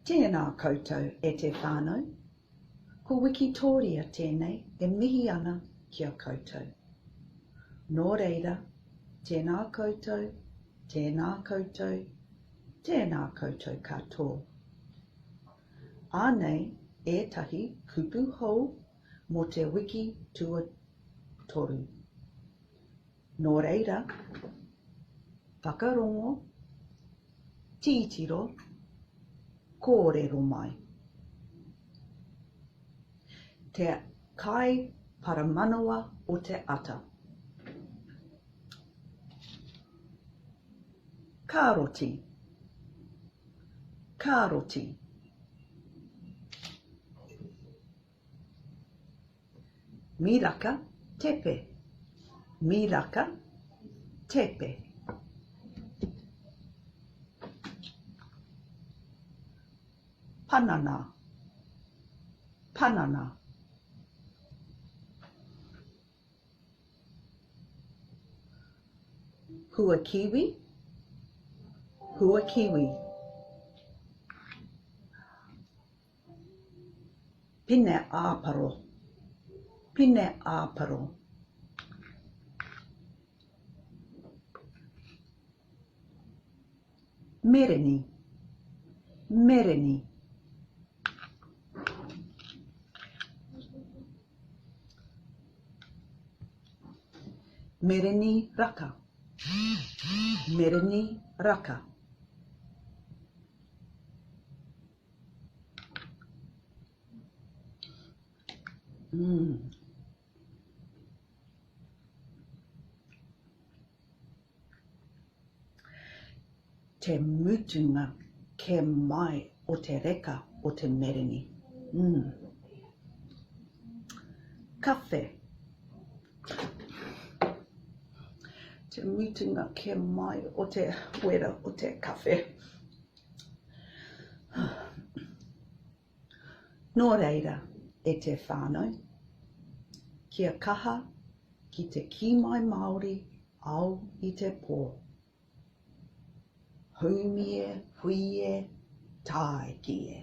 Tēnā koutou e te whānau. Ko Wikitōria tēnei e mihi ana ki a koutou. Nō reira, tēnā koutou, tēnā koutou, tēnā koutou katoa. Anei ētahi kupu hou mō te wiki tuatoru. Nō reira, whakarongo, tītiro, kōrero mai. Te kai paramanawa o te ata. Kāroti. Kāroti. Miraka tepe. Miraka tepe. Panana. Panana. Hua kiwi. Hua kiwi. Pine āparo. Pine āparo. Mereni. Mereni. Mereni raka. Mereni raka. Mm. Te mutunga ke mai o te reka o te mereni. Mm. Kawhe. Te mutunga ke mai o te wera o te kawhe. Nō reira, e te whānau, kia kaha ki te kī mai Māori ao i te pō. Haumi e, hui e, tāiki e.